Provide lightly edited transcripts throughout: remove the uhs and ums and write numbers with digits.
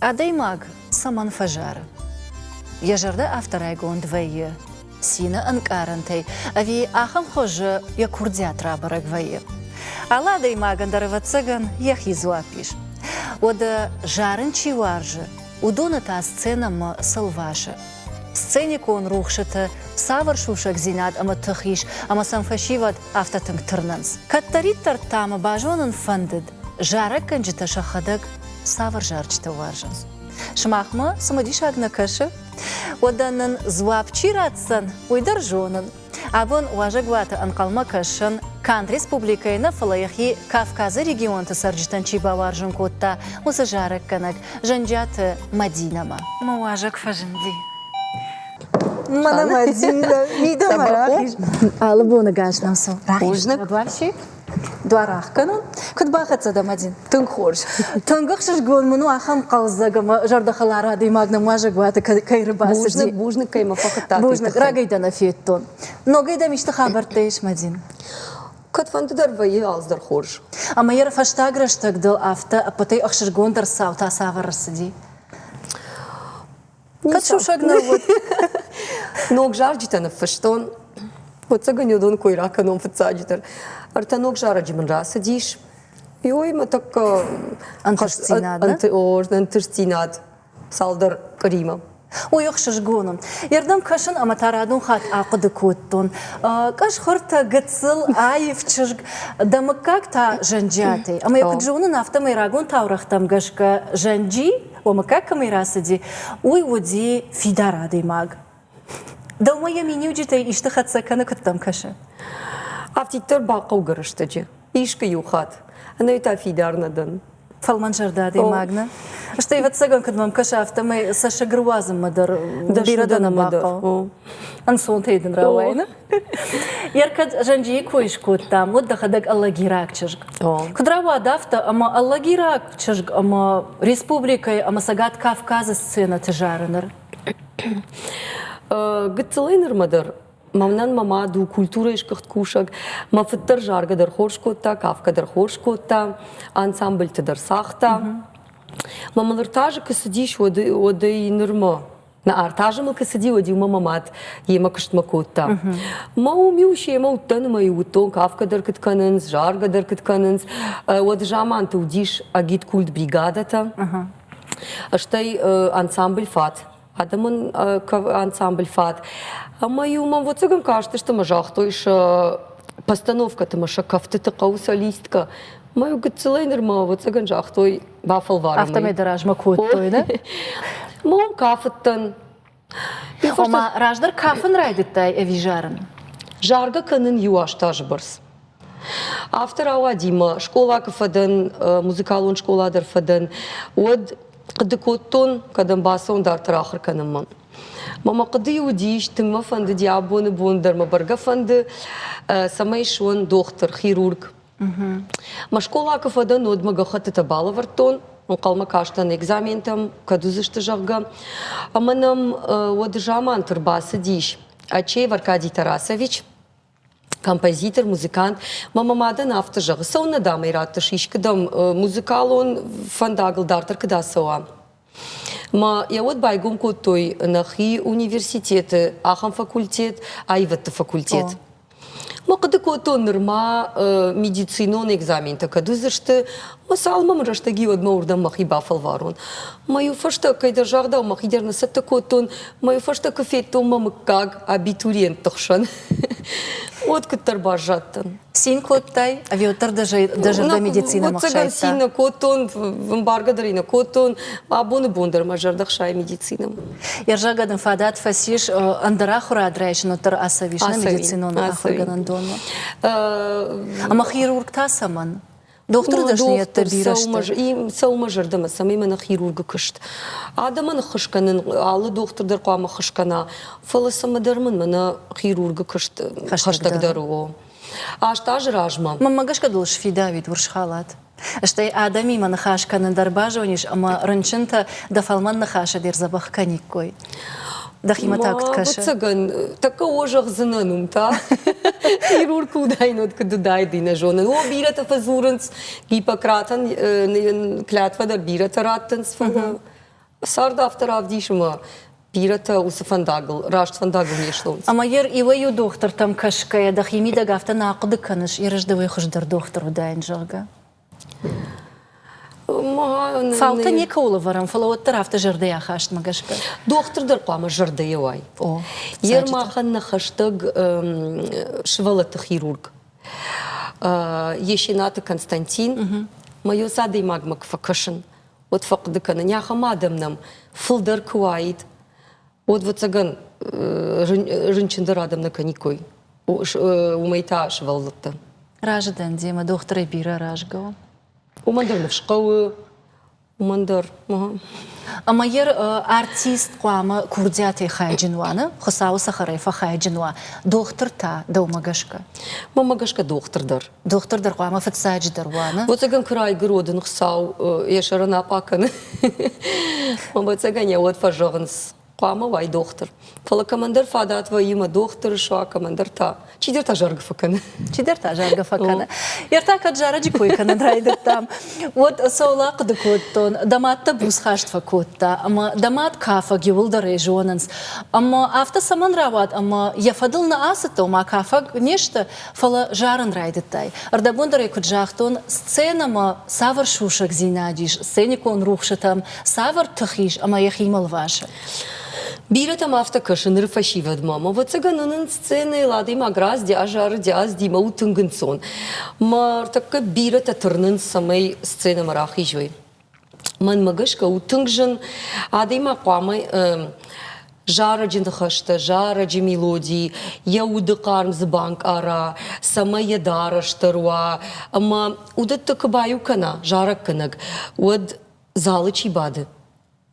Адӕймаг цӕмӕн фӕзары? Йӕ зӕрдӕ афтӕ райгонд вӕййы цины ӕнкъарӕнтӕй ӕви ахӕм хуызы йӕ курдиат рабӕрӕг вӕййы? Алы адӕймагӕн дӕр, ӕвӕццӕгӕн, йӕхи дзуапп ис. Уӕдӕ зарын чи уарзы, уыдоны та сценӕмӕ сылвасы. Сценикон рухсыты цавӕр сусӕгдзинад ӕмӕ тых ис, ӕмӕ сӕм фӕсивӕд афтӕ тынг тырнынц? Кӕддӕриддӕр та мӕ базонын фӕндыд, зарӕггӕнджытӕ сӕхӕдӕг цавӕр зарджытӕ уарзынц? Сымахмӕ цымыдисаг нӕ кӕсы? Уӕдӕ нын дзуапп чи ратдзӕн, уый дӕр зонын. Абон уазӕгуаты ӕнхъӕлмӕ кӕсын канд республикӕйы нӕ, фӕлӕ йӕхи Кавказы регионты цӕрджытӕн чи бауарзын кодта, уыцы зарӕггӕнӕг Зӕнджиаты Мӕдинӕмӕ. Мӕ уазӕг фӕзынди. Мӕнӕ Мӕдинӕ, мидӕмӕ рахиз. Алы боны гас нӕм цӕуы. Рахиз. Дуар ӕхгӕнон. Куыд бахӕццӕ дӕ, Мадин? Тынг хорз. Тынг ӕхсызгон мын у ахӕм хъӕлдзӕг ӕмӕ зӕрдӕхӕлар адӕймаг нӕм уазӕгуаты кӕй ӕрбацыди. Бузныг, бузныг, кӕй мӕ фӕхуыдтат. Бузныг, рагӕй дӕ нӕ федтон. Ногӕй дӕм исты хабӕрттӕ ис, Мадин? Куыдфӕнды дӕр вӕййы алцыдӕр хорз. Ӕмӕ йӕ фӕстаг рӕстӕг дыл афтӕ ӕппӕтӕй ӕхсызгондӕр цау та цавӕр ӕрцыди? Кӕд сусӕг нӕ уыд? Ног зарджытӕ ныффыстон. Ӕвӕццӕгӕн уыдон кой ракӕнон фыццаджыдӕр. Ӕртӕ ног зарӕджы мын рацыдис. Ой, мӕ тӕккӕ ӕнтыстдзинад. Ӕнтыстдзинад цалдӕр къуыримӕ. Уый ӕхсызгон у. Йе рдӕм кӕсын ӕмӕ та радон хатт ахъуыды кодтон. Къӕсхуыртӕ, гыццыл, аив чызг, дӕ мыггаг та Зӕнджиатӕй. Ӕмӕ йӕ куыд зонын, афтӕмӕй рагон таурӕгътӕм гӕсгӕ Зӕнджи Уӕ мыггаг кӕмӕй рацыди, уый уыди фидар адӕймаг. Дӕумӕ йӕ миниуджытӕй исты хӕццӕ кӕны, куыд дӕм кӕсы? Афтиддӕр бахъӕугӕ рӕстӕджы. Искуы иу хатт. Ӕнӕуи та фидар нӕ дӕн. Фӕлмӕнзӕрдӕ адӕймаг нӕ? Стӕй, ӕвӕццӕгӕн, куыд мӕм кӕсы, афтӕмӕй цӕссыг руадзынмӕ дӕр бирӕ дӕ нӕ бахъӕуы. Ӕнцонтӕй дын рауайы, Йер кӕд Зӕнджийы кой скодтам, уӕд дӕхӕдӕг алагираг чызг. Куыд рауад афтӕ, ӕмӕ алагираг чызг ӕмӕ республикӕйы ӕмӕ Цӕгат Кавказы сценӕты зары ныр? Гыццылӕй нырмӕ дӕр мӕнӕн мӕ мад у культурӕйы сгуыхт кусӕг. Мӕ фыд дӕр заргӕ дӕр хорз кодта, кафгӕ дӕр хорз кодта, ансамбльты дӕр цагъта. Мӕ мыл ӕртӕ азы куы цыдис, уӕдӕй нырмӕ Нӕ ӕртӕ азы мыл куы цыди, уӕд-иу мӕ мӕ мад йемӕ куыстмӕ кодта. Мӕ уым-иу семӕ уыдтӕн ӕмӕ-иу уыдтон, кафгӕ дӕр куыд кӕнынц, заргӕ дӕр куыд кӕнынц. Уӕд заманты уыдис агиткульт бригадӕтӕ, стӕй ансамбль «Фат», адӕмон ансамбль «Фат». Ӕмӕ-иу мӕм ӕвӕццӕгӕн кастысты ӕмӕ загътой сӕ постановкӕты ӕмӕ сӕ кӕфтыты хъӕуы солисткӕ. Мӕ-иу гыццылӕй нырма ӕвӕццӕгӕн загътой, бафӕлварӕм. Афтӕмӕй дӕ размӕ кодтой, нӕ? Мом кафыдтӕн. Ома, раздӕр кафын райдыдтай ӕви зарын? Заргӕ кӕнын иу аст азы бӕрц. Афтӕ рауади мӕ скъола куы фӕдӕн, музыкалон скъола дӕр фӕдӕн, уӕд хъуыды кодтон, кӕдӕм бацӕуын дарддӕр ахуыр кӕнынмӕ. Мӕ мӕ хъуыдыйы уыдис, тынг мӕ фӕндыди абоны бон дӕр мӕ бӕргӕ фӕнды, цӕмӕй суон дохтыр, хирург. Мӕ скъола куы фӕдӕн, уӕд мӕ гӕххӕттытӕ балӕвӕрдтон, ӕнхъӕлмӕ кастӕн экзаментӕм, кӕд уыдзысты, зӕгъгӕ. Ӕмӕ нӕм уӕды заманты ӕрбацыдис Ачеев Аркадий Тарасович, композитор, музыкант. Мӕ мӕ мадӕн афтӕ зӕгъы, цӕуылнӕ дам ӕй раттыс искуыдӕм музыкалон фӕндагыл дарддӕр куыд ацӕуа. Мӕ йӕ уӕд байгом кодтой нӕхи университеты ахӕм факультет, аивӕдты факультет. Мӕ хъуыды кодтон, нырма медицинон экзаментӕ кӕд уыдзысты, мӕ цалынмӕ мын рӕстӕг и, уӕдмӕ уырдӕм мӕхи бафӕлварон. Мӕ иу фӕстӕ кӕйдӕр загъдау мӕхи дӕр нӕ цӕттӕ кодтон, мӕ иу фӕстӕ куы федтон мӕ мыггаг абитуриентты хсӕн, уӕд куыддӕр баззадтӕн. Цин кодтай, ӕви уӕддӕр дӕ зӕрдӕ медицинӕмӕ хсайдта? Цин нӕ кодтон, ӕмбаргӕ дӕр нӕ кодтон. Абоны бон дӕр мӕ зӕрдӕ хсайы медицинӕмӕ. Ӕрзӕгӕ дын фадат фӕцис ӕндӕр ахуырад райсын, уӕддӕр ацӕуис нӕ медицинон ахуыргӕнӕндонмӕ. Ӕмӕ хирург та цӕмӕн? Дохтыры дӕсныйӕдтӕ бирӕ сты. Цӕуы мӕ зӕрдӕмӕ, цӕмӕй мӕнӕ хирургы куыст. Адӕмӕн ӕххуыс кӕнын, алы дохтыр дӕр хъуамӕ ӕххуыс кӕна, фӕлӕ цӕмӕдӕр мын мӕнӕ хирургы куыст хӕстӕгдӕр у. Аст азы размӕ. Мӕнмӕ гӕсгӕ дыл сфидауид урс халат. Стӕй адӕмимӕ ныхас кӕнын дӕр базонис ӕмӕ рынчынтӕ дӕ фӕлмӕн ныхасы дӕр дзӕбӕх кӕниккой. Дӕхимӕ та куыд кӕсы? Ӕвӕццӕгӕн, тӕккӕ о зӕгъдзынӕн уым та. Хирург куы уыдаин, уӕд куыд уыдаид, нӕ зонын. О, бирӕтӕ фӕдзурынц, Гиппократӕн клятвӕ дӕр бирӕтӕ раттынц, фӕлӕ. Цард афтӕ равдисы мӕ бирӕтӕ уыцы фӕндагыл, раст фӕндагыл не слӕууынц. Ӕмӕ йӕ иуӕй-иу дохтыртӕм кӕсгӕйӕ дӕхимидӕг афтӕ нӕ ахъуыды кӕныс, йе дӕуӕй хуыздӕр дохтыр уыдаин, зӕгъгӕ? Фаутӕ никӕуыл ӕвӕрӕм, фӕлӕ уӕддӕр афтӕ зӕрдӕйы ахастмӕ гӕсгӕ. Дохтыр дӕр хъуамӕ зӕрдӕйӕ уай. О, Ермахӕн нӕ хӕстӕг сывӕллӕтты хирург Есенаты Константин мӕ йоц адӕймагмӕ куы фӕкӕсын, уӕд фӕхъуыды кӕнын, ахӕм адӕм нӕм фылдӕр куы уаид, уӕд, ӕвӕццӕгӕн, рынчындӕр адӕм нӕ кӕниккой. Уымӕй та сывӕллӕттӕ. Разы дӕн демӕ, дохтырӕй бирӕ аразгӕ у. Уымӕн дӕр ныфс хъӕуы, уымӕн дӕр. Ӕмӕ йӕ артист хъуамӕ курдиатӕй хайджын уа, нӕ? Хуыцауы цӕхӕрӕй фӕхайджын уа. Дохтыр та, дӕумӕ гӕсгӕ? Мӕнмӕ гӕсгӕ дохтыр дӕр. Дохтыр дӕр хъуамӕ фыццаджыдӕр уа, нӕ? Ӕвӕццӕгӕн, куы райгуыр, уӕд ын Хуыцау йӕ сӕрӕн апъа кӕны. Ӕвӕццӕгӕн йӕ уӕд фӕзӕгъынц, хъуамӕ уай дохтыр. Фӕлӕ кӕмӕндӕр фадат вӕййы мӕ дохтыр суа, кӕмӕндӕр та чидӕр та заргӕ фӕкӕны. Чидӕр та заргӕ фӕкӕны. Йер та кӕд зарӕджы кой кӕнын райдыдтам, уӕд цӕуыл ахъуыды кодтон, дӕ мад дӕ буцхаст фӕкодта ӕмӕ дӕ мад кафӕг иууылдӕр ӕй зонынц. Ӕмӕ афтӕ цӕмӕн рауад ӕмӕ йӕ фӕдыл нӕ ацыдтӕ, ома кафӕг не сты, фӕлӕ зарын райдыдтай. Ӕрдӕбон дӕр ӕй куыд загътон, сценӕмӕ цавӕр сусӕгдзинад ис, сценикон рухсытӕм цавӕр тых ис ӕмӕ йӕхимӕ лвасы? Бирӕтӕм афтӕ кӕсы ныры фӕсивӕдмӕ. Ӕмӕ ӕвӕццӕгӕн нын сценӕйыл адӕймаг разди, азарыди, азди мӕ у тынг ӕнцон. Мӕ ӕртӕккӕ бирӕтӕ тырнынц, цӕмӕй сценӕмӕ рахизой. Мӕнмӕ гӕсгӕ у тынг зын. Адӕймаг хъуамӕ зарӕджы ныхӕстӕ, зарӕджы мелоди, йӕ уды хъарм дзы банкъара, цӕмӕй йӕ дарӕс дӕр уа. Ӕмӕ уыдӕттӕ куы баиу кӕна зарӕггӕнӕг, уӕд залы чи бады,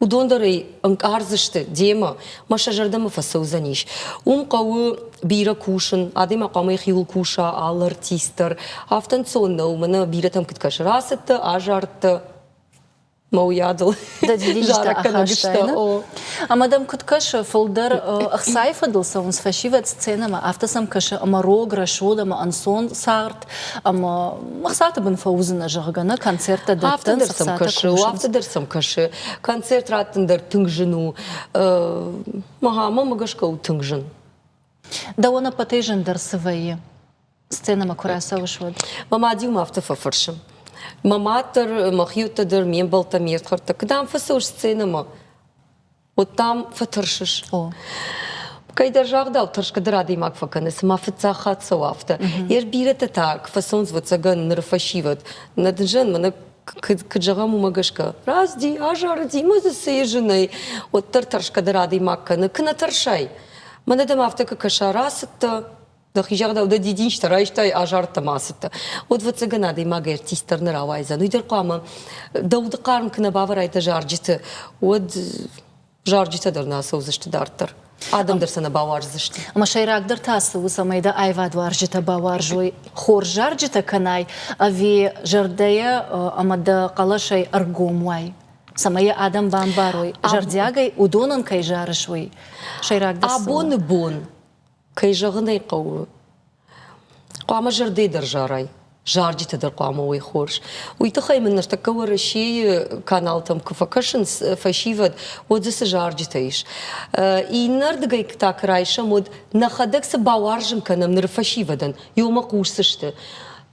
уыдон дӕр ӕй ӕнкъардзысты демӕ, мӕ сӕ зӕрдӕмӕ фӕцӕудзӕнис. Уым хъӕуы бирӕ кусын, адӕймаг хъуамӕ йӕхиуыл куса, алы артист дӕр. Афтӕ ӕнцон нӕу, мӕнӕ бирӕтӕм куыд кӕсы, рацыдтӕ, азардтӕ, мӕ уыйадыл Дӕ дидинджытӕ ахастай, Ӕмӕ дӕм куыд кӕсы, фылдӕр ӕхцайы фӕдыл цӕуынц фӕсивӕд сценӕмӕ, афтӕ сӕм кӕсы, ӕмӕ рог, рӕсугъд ӕмӕ ӕнцон цард, ӕмӕ ӕхцаты бын фӕуыдзынӕ, зӕгъгӕ, нӕ концерттӕ дӕттынц, ӕхцатӕ кусынц. Афтӕ дӕр сӕм кӕсы. Концерт раттын дӕр тынг зын у. Мӕнмӕ гӕсгӕ у тынг зын. Дӕуӕн ӕппӕтӕй зындӕр цы вӕййы, сценӕмӕ куы рацӕуыс, уӕд? Мӕ мад-иу мӕ афтӕ фӕфӕрсы. Мӕ мад дӕр, мӕхиуӕттӕ дӕр, ме мбӕлттӕ, ме рдхӕрдтӕ, куыд ам фӕцӕуыс сценӕмӕ? Уӕд дам фӕтӕрсыс. Кӕйдӕр загъдау тӕрсгӕ дӕр адӕймаг фӕкӕны, цыма фыццаг хатт цӕуы афтӕ. Йе бирӕтӕ та фӕцӕуынц ӕвӕццӕгӕн ныры фӕсивӕд. Нӕ дын зӕгъын, мӕнӕ куыд зӕгъӕм, уымӕ гӕсгӕ разди, азарыди, мӕ дзы цы зынӕй, уӕддӕр тӕрсгӕ дӕр адӕймаг кӕны. Куы нӕ тӕрсай, мӕнӕ дӕм афтӕ куы кӕса, рацыдтӕ, дӕхи загъдау дӕ дидинджытӕ райстай, азардтӕ ма ацыдтӕ. Уӕд ӕвӕццӕгӕн адӕймагӕй артист дӕр нӕ рауайдзӕн. Уый дӕр хъуамӕ дӕ уды хъарм куы нӕ бавӕрай дӕ зарджыты, уӕд зарджытӕ дӕр нӕ ацӕудзысты дарддӕр. Адӕм дӕр сӕ нӕ бауарздзысты. Ӕмӕ сӕйрагдӕр та цы у, цӕмӕй дӕ аивадуарзджытӕ бауарзой, хорз зарджытӕ кӕнай ӕви зӕрдӕйӕ ӕмӕ дӕ хъӕлӕсӕй ӕргом уай? Цӕмӕй йӕ адӕм бамбарой, зӕрдиагӕй уыдонӕн кӕй зарыс, уый. Сӕйрагдӕр цы у? Абоны бон Кӕй зӕгъын ӕй хъӕуы, хъуамӕ зӕрдӕй дӕр зарай, зарджытӕ дӕр хъуамӕ уой хорз. Уый тыххӕй мын ныртӕккӕ Уӕрӕсейы каналтӕм куы фӕкӕсынц фӕсивӕд, уӕд дзы цы зарджытӕ ис. Иннӕрдыгӕй та куы райсӕм, уӕд нӕхӕдӕг цы бауарзын кӕнӕм ныры фӕсивӕдӕн, иумӕ хъусдзысты.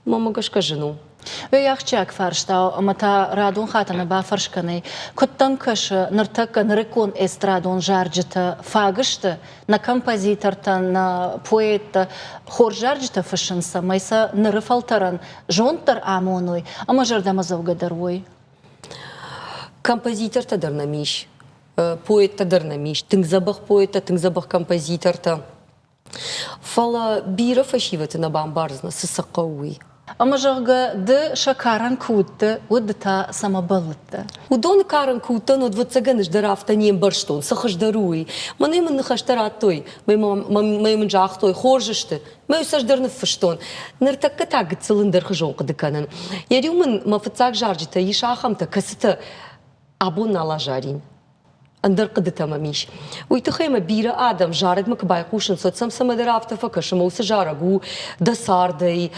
Мӕнмӕ гӕсгӕ зын у. Уый ахсджиаг фарста у, ӕмӕ та радон хатӕны бафӕрсгӕнӕй, куыд дӕм кӕсы, ныртӕккӕ нырыккон эстрадон зарджытӕ фаг сты нӕ композитортӕ, нӕ поэттӕ хорз зарджытӕ фыссынц, цӕмӕй сӕ ныры фӕлтӕрӕн зонд дӕр амоной ӕмӕ зӕрдӕмӕдзӕугӕ дӕр уой? Композитортӕ дӕр нӕм ис, поэттӕ дӕр нӕм ис, тынг дзӕбӕх поэттӕ, тынг дзӕбӕх композитортӕ. Фӕлӕ бирӕ фӕсивӕды нӕ бамбардзынӕ, цы сӕ хъӕуы, уый. Ӕмӕ, зӕгъгӕ, ды сӕ карӕн куы уыдтӕ, уӕд ды та цӕмӕ бӕллыдтӕ? Уыдоны карӕн куы уыдтӕн, уӕд, ӕвӕццӕгӕн, ӕз дӕр афтӕ не мбӕрстон, цы хуыздӕр у, уый. Мӕнӕй мын ныхӕстӕ радтой, мӕ мын загътой, хорз сты. Мӕ ус ӕз дӕр ныффыстон. Ныртӕккӕ та гыццыл ӕндӕрхуызон хъуыды кӕнын. Йӕ риу мын мӕ фыццаг зарджытӕ ис ахӕмтӕ, кӕцытӕ абон нал азарин. Ӕндӕр хъуыдытӕ мӕм ис. Уый тыххӕй мӕ бирӕ адӕм зарӕгмӕ куы байхъусынц, уӕд сӕм цӕмӕдӕр афтӕ фӕкӕсы, ӕмӕ уыцы зарӕг у дӕ цардӕй,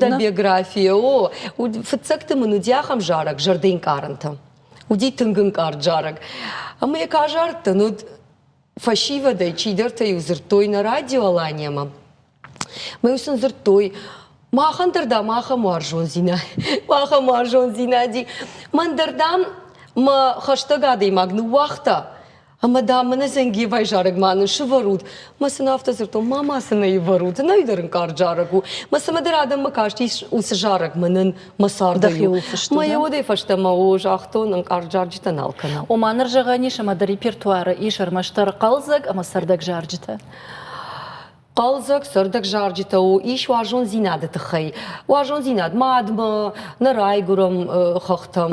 дӕ биографийӕ. О, фыццӕгты мын уыди ахӕм зарӕг, зӕрдӕнкъарӕнтӕ. Уыди тынг ӕнкъард зарӕг. Ӕмӕ йӕ куы азарыдтӕн, уӕд фӕсивӕдӕй чидӕртӕ-иу дзырдтой нӕ радио Аланиямӕ. Мӕ-иу сын дзырдтой, махӕн дӕр, дам, ахӕм уарзондзинад, ахӕм уарзондзинади. Мӕн дӕр, дам, мӕ хӕстӕг адӕймаг ныууагъта, ӕмӕ, дам, мӕнӕ Зӕнгевайы зарӕг ма нын сывӕрут. Мӕ сын афтӕ дзырдтон, ма ма сын ӕй ӕвӕрут, нӕй дӕр ӕнкъард зарӕг у. Мӕ цӕмӕдӕр адӕммӕ кастис уыцы зарӕг мӕнӕн мӕ цардӕй у. Мӕ йӕ уӕдӕй фӕстӕмӕ о, загътон, ӕнкъард зарджытӕ нал кӕнӕм. Ома ныр зӕгъӕн ис, ӕмӕ дӕ репертуары ис ӕрмӕстдӕр хъӕлдзӕг ӕмӕ цӕрдӕг зарджытӕ. Хъӕлдзӕг, цӕрдӕг зарджытӕ у, ис уарзондзинады тыххӕй. Уарзондзинад мадмӕ, нӕ райгуырӕн хӕхтӕм,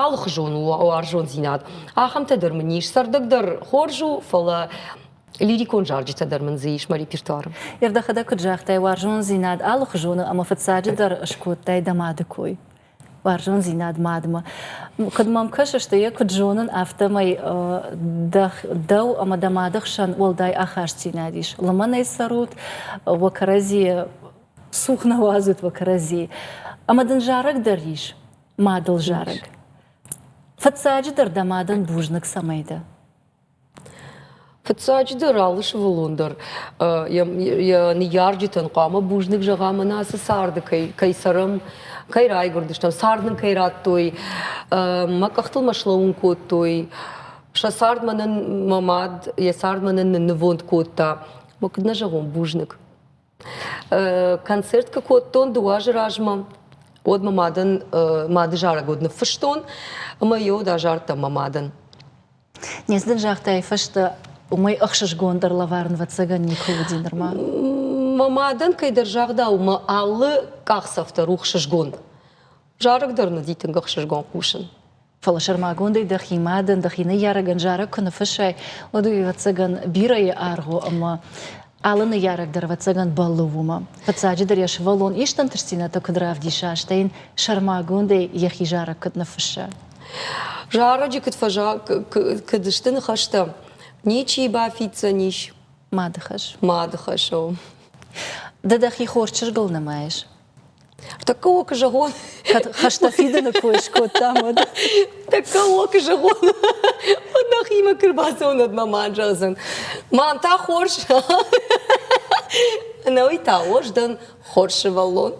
алыхуызон у уарзондзинад. Ахӕмтӕ дӕр мын ис. Цӕрдӕг дӕр хорз у, фӕлӕ лирикон зарджытӕ дӕр мын дзы ис мӕ репертуары. Дӕхӕдӕг куыд загътай, уарзондзинад алыхуызон у ӕмӕ фыццаджыдӕр скодтай дӕ мады кой. Уарзондзинад мадмӕ. Куыд мӕм кӕсыс, ды йӕ куыд зонын, афтӕмӕй дӕу ӕмӕ дӕ мады хсӕн уӕлдай ахастдзинад ис. Лымӕнӕй цӕрут, уӕ кӕрӕдзийы цух нӕ уадзут уӕ кӕрӕдзийы. Ӕмӕ дын зарӕг дӕр ис, мадыл зарӕг. Фыццаджыдӕр дӕ мадӕн бузныг цӕмӕй дӕ? Фыццаджыдӕр алы сывӕллон дӕр йӕ ныййарджытӕн хъуамӕ бузныг зӕгъа, мӕнӕ ацы царды кӕй цӕрӕм, кӕй райгуырдыстӕм, цард нын кӕй радтой, мӕ къӕхтыл мӕ слӕууын кодтой, сӕ цард мӕнӕн мӕ мад йӕ цард мӕнӕн ныннывонд кодта. Мӕ куыд нӕ зӕгъон бузныг. Концерт куы кодтон дыууӕ азы размӕ, уӕд мӕ мадӕн мады зарӕг уӕд ныффыстон ӕмӕ йӕ уӕд азардтам мӕ мадӕн. Не дын загътай фӕстӕ, уымӕй ӕхсызгондӕр лӕвар ӕвӕццӕгӕн никуы уыди нырма. Мӕ мадӕн кӕйдӕр загъдау, мӕ алы къахдзӕф дӕр у ӕхсызгон. Зарӕг дӕр нын уыди тынг ӕхсызгон хъусын. Фӕлӕ сӕрмагондӕй дӕхи мадӕн, дӕхи ныййарӕгӕн зарӕг куы ныффыссай, уӕд уый, ӕвӕццӕгӕн, бирӕйы аргъ у ӕмӕ алы ныййарӕг дӕр, ӕвӕццӕгӕн, бӕллы уымӕ. Фыццаджыдӕр йӕ сывӕллон исты ӕнтыстдзинӕдтӕ куыд равдиса, стӕй йын сӕрмагондӕй йӕхи зарӕг куыд ныффысса. Зарӕджы куыд фӕза куыд сты ныхӕстӕ, ничи бафиддзӕнис. Мады хӕс. Мады хӕс, о. Ды дӕхи хорз чызгыл нымайыс? Тӕккӕ о куы зӕгъон. Кӕд хӕстӕ фидыны кой скодтам, уӕд. Тӕккӕ о куы зӕгъон, уӕд нӕхимӕ куы рбацӕуон, уӕд мӕ мад зӕгъдзӕн. Мам та хорз. Ӕнӕуый та ос дӕн хорз сывӕллон.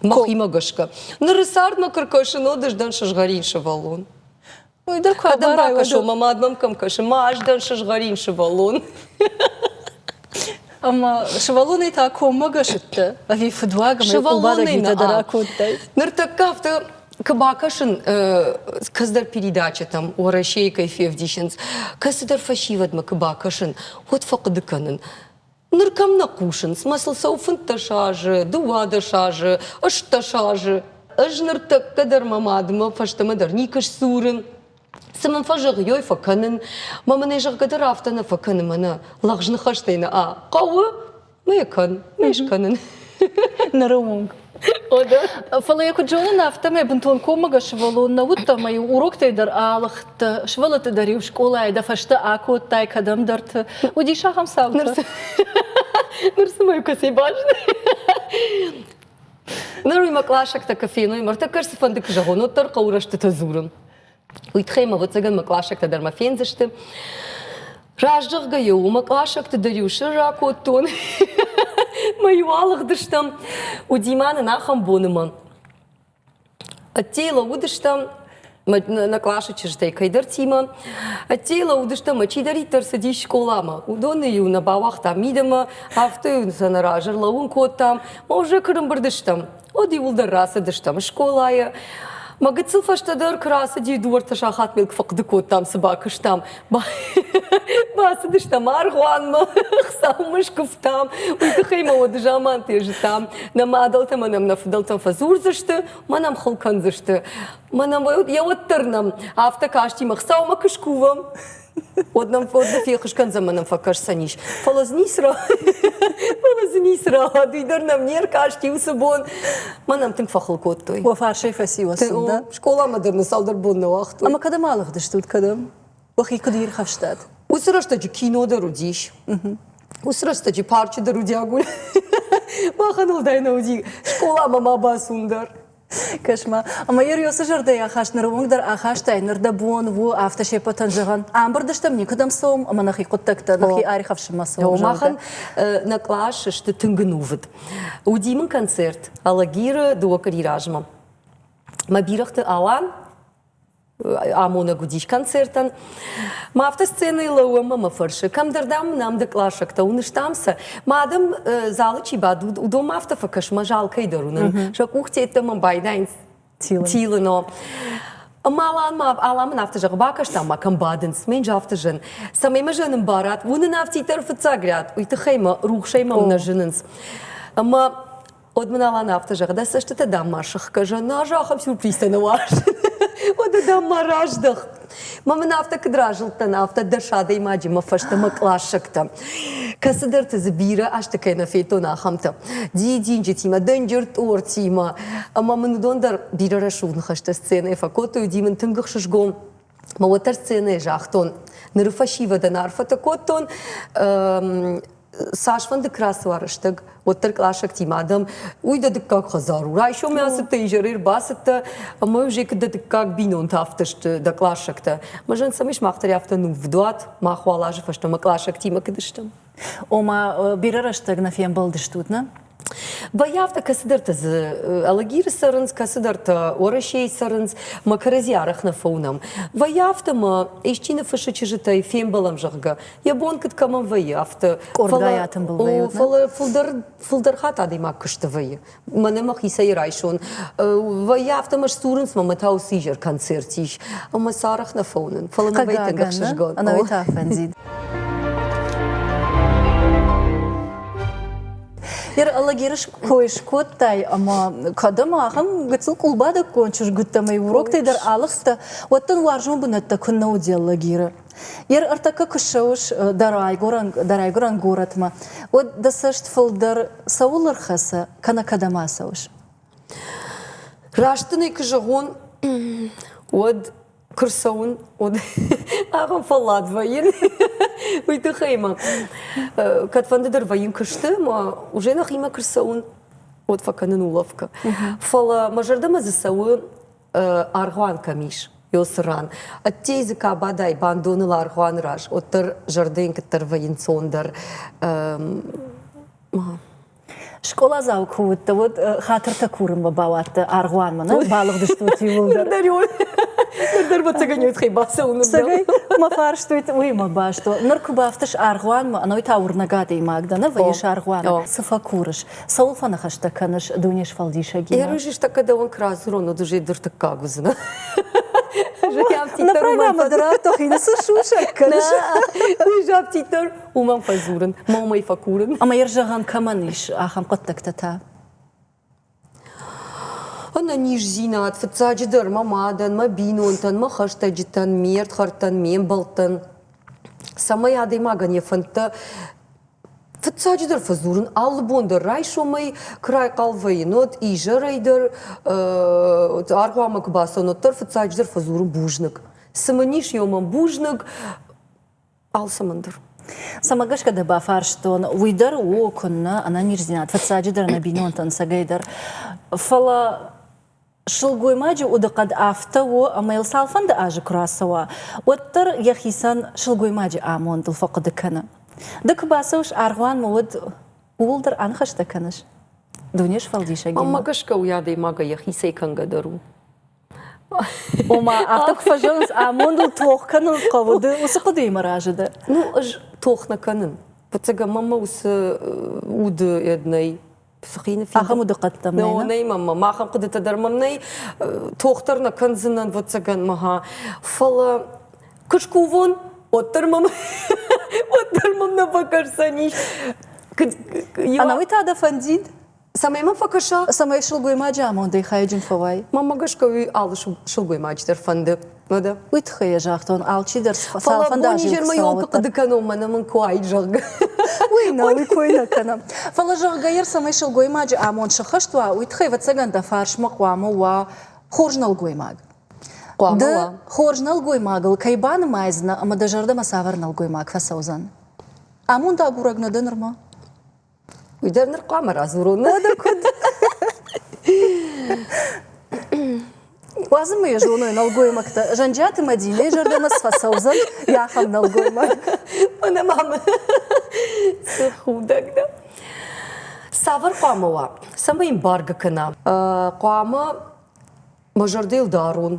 Мӕхимӕ гӕсгӕ. Ныры цардмӕ куы ркӕсын, уӕд ӕз дӕн сызгъӕрин сывӕллон. Уый дӕр куы Кӕдӕм бакӕсон, мӕ мад мӕм кӕм кӕсы, ма ӕз дӕн сызгъӕрин сывӕллон. Ӕмӕ сывӕллонӕй та коммӕгӕс уыдтӕ? Ӕви фыдуаг ӕмӕ къулбадӕг митӕ дӕр акодтай? Ныртӕккӕ афтӕ куы бакӕсын кӕцыдӕр передачӕтӕм Уӕрӕсейы кӕй февдисынц, кӕцыдӕр фӕсивӕдмӕ куы бакӕсын, уӕд фӕхъуыды кӕнын, Ныр кӕм нӕ хъусынц, мӕ сыл цӕуы 15 азы, 12 азы, 18 азы. Ӕз ныртӕккӕ дӕр мӕ мадмӕ фӕстӕмӕ дӕр никуы сдзурын. Цы мын фӕзӕгъы, ой фӕкӕнын. Мӕ мын ӕй зӕгъгӕ дӕр афтӕ нӕ фӕкӕны, мӕнӕ лӕгъз ныхӕстӕй нӕ а хъӕуы, мӕ йӕ кӕн, мӕ скӕнын. Ныры онг. Фӕлӕ йӕ куыд зонын, афтӕмӕй бынтон коммӕгӕс сывӕллон нӕ уыдтӕ ӕмӕ-иу уроктӕй дӕр алыгъдтӕ, сывӕллӕтты дӕр-иу скъолайы дӕ фӕстӕ акодтай кӕдӕмдӕрты. Уыдис ахӕм цаутӕ? Ныр цымӕ кӕцӕй базыдтай? Ныр уый мӕ къласӕгтӕ куы феной, ӕртӕккӕ цыфӕнды куы зӕгъон, уӕддӕр хъӕуы рӕстытӕ дзурын. Уый тыххӕй мӕ, ӕвӕццӕгӕн, мӕ къласӕгтӕ дӕр мӕ фендзысты. Раздӕхгӕ-иу мӕ къласӕгты дӕр-иу сӕрра кодтон. Мӕ-иу алыгъдыстӕм. Уыди ма нын ахӕм боны мӕ. Ӕддейы лӕууыдыстӕм нӕ къласы чызджытӕй кӕйдӕртимӕ. Ӕддейы лӕууыдыстӕм ӕмӕ чидӕриддӕр цыдис скъоламӕ, уыдоны-иу нӕ бауагътам мидӕмӕ, афтӕ-иу сӕ нӕ разы ӕрлӕууын кодтам. Мӕ уже куы рымбырд стӕм, Уӕд иууылдӕр рацыдыстӕм скъолайы. Мӕ гыццыл фӕстӕдӕр куы рацыди, дыууӕртӕ сахатмӕ куы фӕхъуыды кодтам, цы бакуыстам. Бацыдыстӕм аргъуанмӕ, Хуыцаумӕ скуывтам. Уый тыххӕй ма уӕды заманты зыдтам, нӕ мадӕлтӕ ӕмӕ нӕм нӕ фыдӕлтӕм фӕдзурдзысты, мӕ нӕм хыл кӕндзысты. Мӕ нӕм йӕ уӕддӕр нӕм афтӕ касти, мӕ Хуыцаумӕ куы скувӕм, Уӕд нӕм уӕд нӕ феххуыс кӕндзӕн мӕ нӕм фӕкӕсдзӕнис. Фӕлӕ дзы ницы фӕлӕ дзы ницы рауад, уый дӕр нӕм не ркасти уыцы бон. Мӕ нӕм тынг фӕхыл кодтой. Уӕ фарсӕй фӕци уӕ цин, да? Скъоламӕ дӕр нын цалдӕр бон нӕ уагътой. Ӕмӕ кӕдӕм алыгъдыстут, кӕдӕм? Уӕхи куыд ирхӕфстат? Уыцы рӕстӕджы кино дӕр уыдис. Уыцы рӕстӕджы парчы дӕр уыди агур. Махӕн уӕлдай нӕ уыди скъоламӕ ма бацун дӕр. Кӕс-ма, ӕмӕ йӕ уыцы зӕрдӕйы ахаст ныры онг дӕр ахастай, ныр дӕ бон у афтӕ се ппӕтӕн зӕгъӕн, ӕмбырд стӕм, никуыдӕм цӕуӕм ӕмӕ нӕхи хъуыддӕгтӕ, нӕхи аирхӕфсынмӕ цӕуӕм, зӕгъгӕ. Махӕн нӕ кълас сты тынг ӕнувыд. Уыди мын концерт Алагиры дыууӕ къуыри размӕ. Мӕ бирӕгъты Алан амонӕг уыдис концертӕн. Ма афтӕ сценӕйы лӕууӕм ӕмӕ фӕрсы, кӕмдӕр, дам, нӕм дӕ къласӕгтӕ уыныстам сӕ. Ма адӕм залы чи бадут, уыдон ма афтӕ фӕкӕс, мӕ зал кӕйдӕр уынын. Сӕ къухтӕ йеддӕмӕ байдайынц тилын. Ӕмӕ Алан ма Алан мын афтӕ зӕгъы, бакастам ма кӕм бадынц, мӕн афтӕ зын. Цӕмӕй мӕ зын ӕмбарат, уынын афтиддӕр фыццаг ряд, уый тыххӕй мӕ рухсӕй мӕм нӕ зынынц. Ӕмӕ Уӕд мын Алан афтӕ зӕгъы, дӕ цӕстытӕ дам ма сыхгӕ, зӕгъ, ӕз ахӕм сюрпризтӕ нӕ уарзын. Уӕдӕ дам ма раздӕх. Мӕ мын афтӕ куыд разылдтӕн, афтӕ дӕс адӕймаджы мӕ фӕстӕмӕ кълассӕгтӕ. Кӕцыдӕрты дзы бирӕ азты кӕй нӕ федтон, ахӕмтӕ. Дидинджытимӕ, дынджыр тъортимӕ. Ӕмӕ мын уыдон дӕр бирӕ рӕсугъд ныхӕстӕ сценӕйы фӕкодтой, уыди мын тынг ӕхсызгон. Мӕ уӕддӕр сценӕйы загътон, ныры фӕсивӕдӕн арфӕтӕ кодтон, цасфӕнды куы рацӕуа рӕстӕг, уӕддӕр къласӕгтимӕ адӕм, уый дӕ дыккаг хӕдзар у. Райсомӕ ацыдтӕ, изӕрӕй ӕрбацыдтӕ, ӕмӕ уже дӕ дыккаг бинонтӕ афтӕ сты, дӕ къласӕгтӕ. Мӕ зӕн цӕмӕй сымах дӕр афтӕ ныввдуат, мах уал азы фӕстӕмӕ къласӕгтимӕ куыд стӕм. Ома, бирӕ рӕстӕг нӕ фембӕлдыстут, нӕ? Вӕййы афтӕ, кӕцыдӕртӕ дзы Алагиры цӕрынц, кӕцыдӕртӕ Уӕрӕсейы цӕрынц, мӕ кӕрӕдзи арӕх нӕ фӕуынӕм. Вӕййы афтӕ, мӕ исчи ныффыссы чызджытӕй фембӕлӕм, зӕгъгӕ, йӕ бон куыд кӕмӕн вӕййы, афтӕ. Къордгай атымбыл вӕййут, Фӕлӕ фылдӕр, фылдӕр хатт адӕймаг куысты вӕййы. Мӕнӕ мӕхицӕй райсон. Вӕййы афтӕ, мӕ сдзурынц мӕ, та уыцы изӕр концерт ис. Ӕмӕ сӕ арӕх нӕ фӕуынын. Фӕлӕ мӕ вӕййы тынг ӕхсызгон. Ӕнӕуый та фӕндид. Ер Алагиры кой скодтай ӕмӕ кӕд ӕмӕ ахӕм гыццыл къулбадӕггон чызг уыдтӕ ӕмӕ уроктӕй дӕр алыгъдтӕ, уӕд дын уарзон бынӕттӕ куыннӕ уыди Алагиры? Ер ӕртӕккӕ куы ссӕуыс дӕ райгуырӕн, дӕ райгуырӕн горӕтмӕ, уӕд дӕ цӕст фылдӕр цӕуыл ӕрхӕцы, кӕнӕ кӕдӕм ацӕуыс? Раст дын ӕй куы зӕгъон, уӕд куы рцӕуын, уӕд ахӕм фӕллад вӕййын. Уый тыххӕй мӕ кӕдфӕнды дӕр вӕййын куысты, мӕ уже нӕхимӕ куы рцӕуын, уӕд фӕкӕнын улӕфгӕ. Фӕлӕ мӕ зӕрдӕмӕ дзы цӕуы аргъуан кӕм ис, уыцы ран. Ӕддейы дзы кабадай бандоныл аргъуаны раз, уӕддӕр зӕрдӕйын куыддӕр вӕййы ӕнцондӕр. Скъоладзау куы уыдтӕ, уӕд хатыртӕ курынмӕ бауадтӕ аргъуанмӕ, нӕ? Балыгъдыстут иууылдӕр. Ныр дӕр ӕвӕццӕгӕн хи бацӕуын. Цӕгӕй мӕ фарст уый мӕ баст у. Ныр куы бафтыс аргъуанмӕ, ӕнӕуый та уырнӕг адӕймаг дӕ, нӕ вӕййыс аргъуаны. Цы фӕкурыс? Цӕуыл фӕныхӕстӕ кӕныс дуне сфӕлдисӕгимӕ? Ерыс тӕккӕ дӕуӕн куы радзурон, уӕд уже дыртыккаг уыдзынӕ. Нӕ программӕ дӕр афтӕ хины цы сусӕг кӕныс? Уый афтиддӕр уымӕн фӕдзурын, мӕ уымӕй фӕкурын. Ӕмӕ йӕ зӕгъӕн кӕмӕн ис ахӕм хъуыддӕгтӕ та? Ӕнӕниздзинад, фыццаджыдӕр, мӕ мадӕн, мӕ бинонтӕн, мӕ хӕстӕджытӕн, ме рдхӕрдтӕн, ме мбӕлттӕн, цӕмӕй адӕймагӕн йӕ фӕндтӕ фыццаджыдӕр фӕдзурын алы бон дӕр райсомӕй куы райхъал вӕййын, уӕд изӕрӕй дӕр аргъуанмӕ куы бацӕуын, уӕддӕр фыццаджыдӕр фӕдзурын бузныг. Цы мын ис, еу мӕм бузныг, алцӕмӕн дӕр. Цӕмӕ гӕсгӕ дӕ бафарстон, уый дӕр у куыннӕ ӕнӕниздзинад, фыццаджыдӕр нӕ бинонтӕн цӕгӕйдӕр. Фӕлӕ сылгоймаджы удыхъӕд афтӕ у, ӕмӕ йыл цалфӕнды азы куы рацӕуа, уӕддӕр йӕхицӕн сылгоймаджы амондыл фӕхъуыды кӕны. Ды куы бацӕуыс аргъуанмӕ, уӕд ууыл дӕр аныхӕстӕ кӕныс? Дуне сфӕлдисӕгимӕ. Мӕнмӕ гӕсгӕ уый адӕймагӕй йӕхицӕй кӕнгӕ дӕр у. Ома, афтӕ куы фӕзӕгъынц, амондыл тох кӕнын хъӕуы, ды уыцы хъуыдыимӕ разы дӕ? Ну, ӕз тох нӕ кӕнын. Фыццагӕн мӕм уыцы уды ед нӕй. Ахӕм удыхъӕдтӕм нӕй? Нӕй мӕм, ахӕм хъуыдытӕ дӕр мӕм нӕй. Тох дӕр нӕ кӕндзынӕн, ӕвӕццӕгӕн, мӕ Фӕлӕ куы скувон, уӕддӕр мӕм уӕддӕр мӕм нӕ фӕкӕсдзӕнис. Ӕнӕуый та дӕ фӕндид? Цӕмӕй мӕм фӕкӕса? Цӕмӕй сылгоймаджы амондӕй хайджын фӕуай. Мӕнмӕ гӕсгӕ уый алы сылгоймаджы дӕр фӕнды. Уӕдӕ? Уый тыххӕй йӕ загътон, алчидӕр Фӕлӕ бон-изӕрмӕ йонкы хъуыды кӕнон, мӕнӕ мын куы уаид, зӕгъгӕ. Уый нӕ, уый кой нӕ кӕнӕм. Фӕлӕ, зӕгъгӕ, йӕ цӕмӕй сылгоймаджы амонд сӕххӕст уа, уый тыххӕй, ӕвӕццӕгӕн, дӕ фарсмӕ хъуамӕ уа хорз нӕлгоймаг. Хъуамӕ Ды уа. хорз нӕлгоймагыл кӕй банымайдзынӕ ӕмӕ дӕ зӕрдӕмӕ цавӕр нӕлгоймаг фӕцӕудзӕн? Амонд агурӕг нӕ дӕ нырма? Уый дӕр ныр хъуамӕ радзурон. Уӕдӕ куыд? Уадзынмӕ йӕ зоной нӕлгоймӕгтӕ. Зӕнджиаты Мӕдинӕйы зӕрдӕмӕ цы фӕцӕудзӕн йӕ ахӕм нӕлгоймаг? Мӕнӕ мамӕ цы худӕг дӕ. Цавӕр хъуамӕ уа? Цӕмӕй йын баргӕ кӕна? Хъуамӕ мӕ зӕрдӕйыл дарон.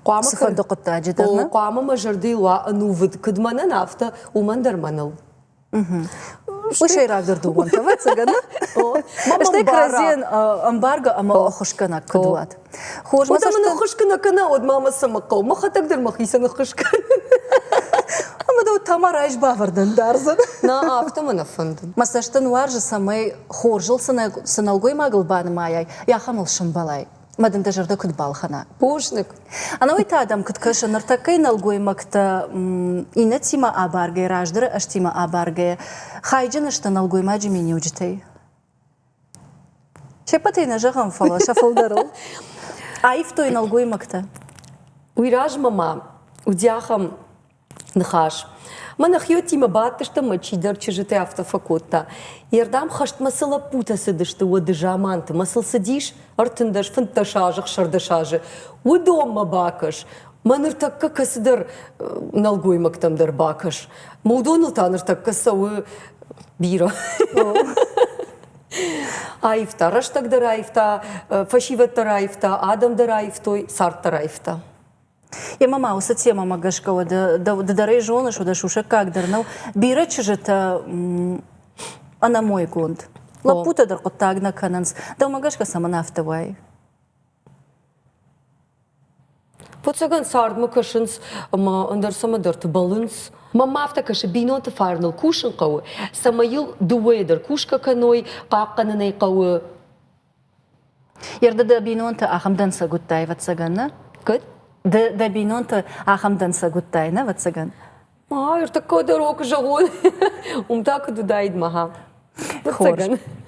Хъуамӕ Цыфӕнды хъуыддаджы дӕр, нӕ? Хъуамӕ мӕ зӕрдӕйыл уа ӕнувыд, куыд мӕнӕн, афтӕ уымӕн дӕр мӕныл. Уый сӕйрагдӕр дыууӕнтӕ, ӕвӕццӕгӕн. Стӕй кӕрӕдзийӕн ӕмбаргӕ ӕмӕ ӕххуысгӕнӕг куыд уат. Хорз, мӕ цӕст ӕххуыс куы нӕ кӕна, уӕд ма мӕ цӕмӕ хъӕуы? Мӕхӕдӕг дӕр мӕхицӕн ӕххуыс кӕнын. Ӕмӕ дӕу та ма райс-бавӕрдӕн дардзӕн. Нӕ, афтӕ мӕ нӕ фӕнды. Мӕ цӕст ын уарзы, цӕмӕй хорзыл цы нӕлгоймагыл банымайай, ахӕмыл сӕмбӕлай. Мӕ дын дӕ зӕрдӕ куыд балхӕна. Бузныг. Ӕнӕуый та дӕм куыд кӕсы, ныртӕккӕйы нӕлгоймӕгтӕ иннӕтимӕ абаргӕйӕ, раздӕры ӕзтимӕ абаргӕйӕ, хайджын сты нӕлгоймаджы миниуджытӕй? Се ппӕтӕй нӕ зӕгъӕм, фӕлӕ сӕ фылдӕрыл. Аивтой нӕлгоймӕгтӕ. Уый размӕ ма уыди ахӕм ныхас. Мӕ нӕхиуӕттимӕ бадтыстӕм ӕмӕ чидӕр чызджытӕ афтӕ фӕкодта. Йе рдӕм хӕстмӕ цы лӕппутӕ цыдысты уӕды заманты, мӕ сыл цыдис 13, 15 азы, 16 азы, уыдонмӕ бакӕс. Мӕ ныртӕккӕ кӕцыдӕр нӕлгоймӕгтӕм дӕр бакӕс. Мӕ уыдоныл та ныртӕккӕ цӕуы бирӕ. Аивта, рӕстӕг дӕр аивта, фӕсивӕд дӕр аивта, адӕм дӕр аивтой, цард дӕр аивта. Емӕ ма уыцы темӕмӕ гӕсгӕ уӕдӕ ды дӕр ӕй зоныс, уӕдӕ сусӕггаг дӕр нӕу. Бирӕ чызджытӕ ӕнӕмойгонд. Лӕппутӕ дӕр хъуыддаг нӕ кӕнынц. Дӕумӕ гӕсгӕ цӕмӕн афтӕ уайы? Фыццагӕн цардмӕ кӕсынц ӕмӕ ӕндӕр цӕмӕдӕрты бӕллынц. Мӕнмӕ афтӕ кӕсы, бинонты фарныл кусын хъӕуы, цӕмӕй йыл дыууӕйӕ дӕр кусгӕ кӕной, хъахъхъӕнын ӕй хъӕуы. Ерды дӕ бинонты ахӕм дӕнцӕг уыдтай, ӕвӕццӕгӕн, нӕ? Куыд? Ды дӕ бинонты ахӕм дӕнцӕг уыдтай, нӕ, ӕвӕццӕгӕн? А, ӕртыккаг дӕр ок зӕгъон. Уым та куыд уыдаид мӕхӕ? Хорз.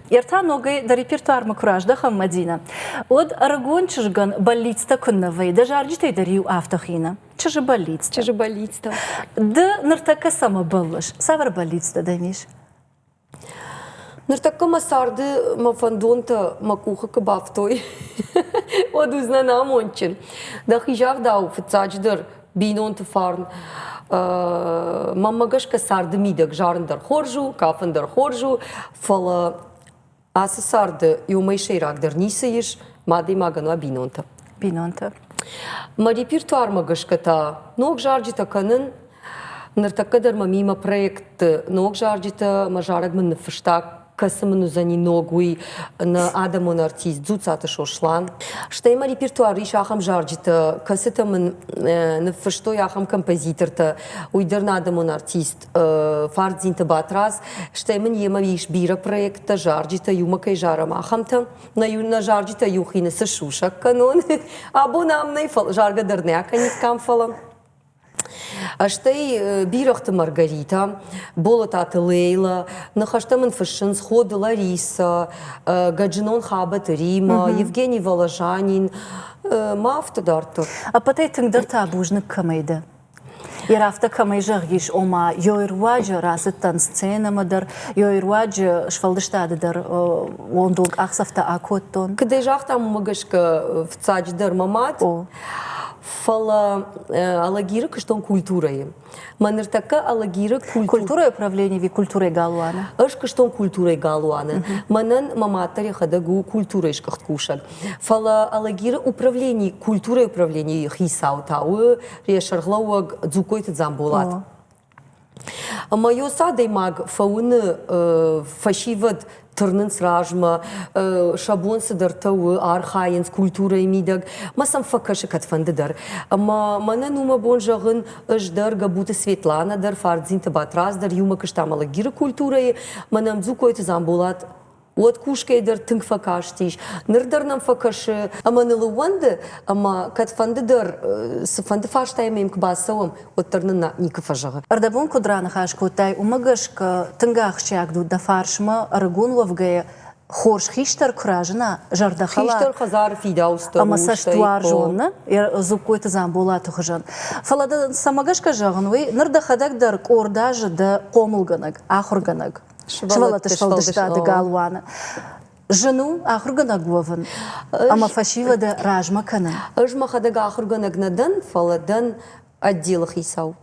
Ӕртӕ ногӕй дӕ репертуармӕ куы раздӕхӕм, Мадинӕ, уӕд ӕрыгон чызгӕн бӕллицтӕ куыннӕ вӕййы, дӕ зарджытӕй дӕр иу афтӕ хины. Чызджы бӕллицтӕ. Чызджы бӕллицтӕ. Ды ныртӕккӕ цӕмӕ бӕллыс? Цавӕр бӕллицтӕ дӕм ис? Ныртӕккӕ мӕ царды мӕ фӕндонтӕ мӕ къухы куы бафтой, уӕд уыдзынӕн амондджын. Дӕхи загъдау, фыццаджыдӕр, бинонты фарн. Мӕнмӕ гӕсгӕ царды мидӕг зарын дӕр хорз у, кафын дӕр хорз у, фӕлӕ ацы царды иумӕй сӕйрагдӕр ницы ис, мӕ адӕймагӕн уа бинонтӕ. Бинонтӕ. Мӕ репертуармӕ гӕсгӕ та ног зарджытӕ кӕнын. Ныртӕккӕ дӕр мӕ мимӕ проектты ног зарджытӕ, мӕ зарӕг мын ныффыста, кӕцы мын уыдзӕни ног, уый нӕ адӕмон артист Дзуццаты Сослан. Стӕй мӕ репертуары ис ахӕм зарджытӕ, кӕцытӕ мын ныффыстой ахӕм композитортӕ, уый дӕр нӕ адӕмон артист Фардзинты Батрадз. Стӕй мын йемӕ ис бирӕ проекттӕ, зарджытӕ, иумӕ кӕй зарӕм, ахӕмтӕ. Нӕ зарджытӕ иу хины цы сусӕг кӕнон. Абон ам нӕй, заргӕ дӕр нӕ акӕниккам, фӕлӕ. Стӕй Бирӕгъты Маргарита, Болататы Лейла, ныхӕстӕ мын фыссынц Ходы Лариса, Гӕджынон Хабӕты Рима, Евгений Воложанин, ма афтӕ дарддӕр. Ӕппӕтӕй тынгдӕр та бузныг кӕмӕй дӕ? Йе афтӕ кӕмӕй зӕгъис, ома ёй руаджы рацыдтӕн сценӕмӕ дӕр, ёй руаджы сфӕлдыстады дӕр уондон къахдзӕфтӕ акодтон. Куыдӕй загътам, уымӕ гӕсгӕ фыццаджыдӕр мӕ мад, Фӕлӕ Алагиры куыстон культурӕйы. Мӕ ныртӕккӕ Алагиры культурӕйы управление ӕви культурӕйы галуаны? Ӕз куыстон культурӕйы галуаны. Мӕнӕн мӕ мад дӕр йӕхӕдӕг у культурӕйы сгуыхт кусӕг. Фӕлӕ Алагиры управлени, культурӕйы управленийы хицау та у йӕ сӕргълӕууӕг Дзукойты Дзамболат. Ӕмӕ ёс адӕймаг фӕуыны фӕсивӕд тырнынц размӕ, сӕ бон цыдӕртӕ у, архайынц культурӕйы мидӕг, мӕ сӕм фӕкӕсы кӕдфӕнды дӕр. Ӕмӕ мӕнӕн у мӕ бон зӕгъын, ӕз дӕр, Гӕбуты Светланӕ дӕр, Фардзинты Батрадз дӕр иумӕ куыстам Алагиры культурӕйы, мӕнӕ Дзукойты Дзамболат уӕд кусгӕйӕ дӕр тынг фӕкастис, ныр дӕр нӕм фӕкӕсы ӕмӕ ныл ӕууӕнды, ӕмӕ кӕдфӕнды дӕр цыфӕнды фарстайы мӕм куы бацӕуӕм, уӕддӕр нын никуы фӕзӕгъы. Ӕрдӕбон куыд раныхас кодтай, уымӕ гӕсгӕ тынг ахсджиаг у дӕ фарсмӕ ӕрыгон уӕвгӕйӕ хорз хистӕр куы разына, зӕрдӕхӕлар хистӕр хӕдзары фидауцтӕ ӕмӕ цӕстуарзон, нӕ Дзугкойты Дзамболаты хуызӕн. Фӕлӕ дӕ цӕмӕ гӕсгӕ зӕгъын, уый ныр дӕхӕдӕг дӕр къорд азы дӕ хъомылгӕнӕг, ахуыргӕнӕг. Сывӕллӕтты сфӕлдыстады галуаны. Зын у ахуыргӕнӕг уӕвын ӕмӕ фӕсивӕды размӕ кӕнын? Ӕз мӕхӕдӕг ахуыргӕнӕг нӕ дӕн, фӕлӕ дӕн отделы хицау.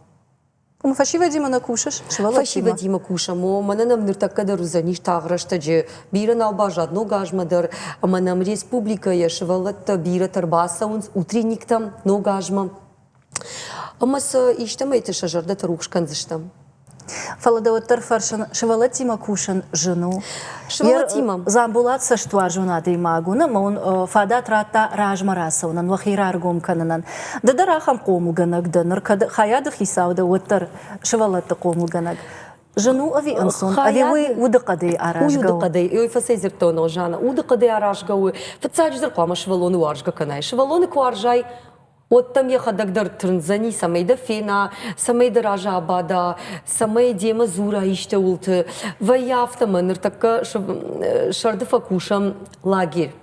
Ӕмӕ фӕсивӕдимӕ нӕ кусыс? Сывӕллӕттимӕ? Фӕсивӕдимӕ кусӕм. О, мӕнӕ нӕм ныртӕккӕ дӕр уыдзӕнис тагъд рӕстӕджы. Бирӕ нал баззад ног азмӕ дӕр, ӕмӕ нӕм республикӕйы сывӕллӕттӕ бирӕтӕ ӕрбацӕуынц утренниктӕм ног азмӕ. Ӕмӕ сӕ истӕмӕйты сӕ зӕрдӕтӕ рухс кӕндзыстӕм. Фӕлӕ дӕ уӕддӕр фӕрсын, сывӕллӕттимӕ кусын зын у? Сывӕллӕттимӕ? Дзамболат цӕстуарзон адӕймаг у, ӕмӕ уын фадат радта размӕ рацӕуынӕн, уӕхи раргом кӕнынӕн. Ды дӕр ахӕм хъомылгӕнӕг дӕ, ныр кӕд хайады хицау дӕ, уӕддӕр сывӕллӕтты хъомылгӕнӕг. Зын у ӕви ӕнцон? Ӕви уый удыхъӕдӕй аразгӕ у? Уый удыхъӕдӕй, уый фӕцӕйдзырдтон, Жанна, удыхъӕдӕй аразгӕ у. Фыццаджыдӕр хъуамӕ сывӕллоны уарзгӕ кӕнай. Сывӕллоны куы уарзай, уӕд дӕм йӕхӕдӕг дӕр тырндзӕни, цӕмӕй дӕ фена, цӕмӕй дӕ разы абада, цӕмӕй демӕ дзура истӕуылты. Вӕййы афтӕ мӕ ныртӕккӕ сӕрды фӕкусӕм лагерь.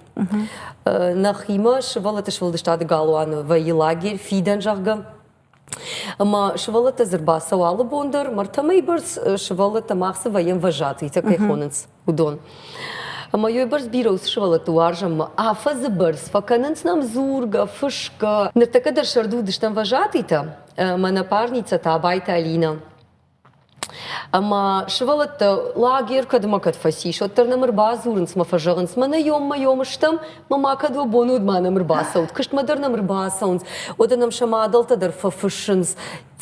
Нӕхимӕ сывӕллӕтты сфӕлдыстады галуаны вӕййы лагерь фидӕн, зӕгъгӕ. Ӕмӕ сывӕллӕттӕ дзы ӕрбацӕуы алы бон дӕр, мӕртӕмӕй бӕрц сывӕллӕттӕ мах цы вӕййӕм вожатыйтӕ кӕй хонынц, уыдон. Ӕмӕ йой бӕрц бирӕ уыцы сывӕллӕтты уарзӕм ӕмӕ афӕдзы бӕрц фӕкӕнынц нӕм дзургӕ, фысгӕ. Ныртӕккӕ дӕр сӕрды уыдыстӕм вожатыйтӕ, ӕмӕ нӕ парница та Абайты Алинӕ. Ӕмӕ сывӕллӕттӕ лагер кӕдмӕ кӕд фӕцис, уӕддӕр нӕм ӕрбадзурынц мӕ фӕзӕгъынц, мӕнӕ йоммӕ йом стӕм, мӕ ма кӕд уӕ бон уыд, ма нӕм ӕрбацӕут, куыстмӕ дӕр нӕм ӕрбацӕуынц, уӕдӕ нӕм сӕ мадӕлтӕ дӕр фӕфыссынц,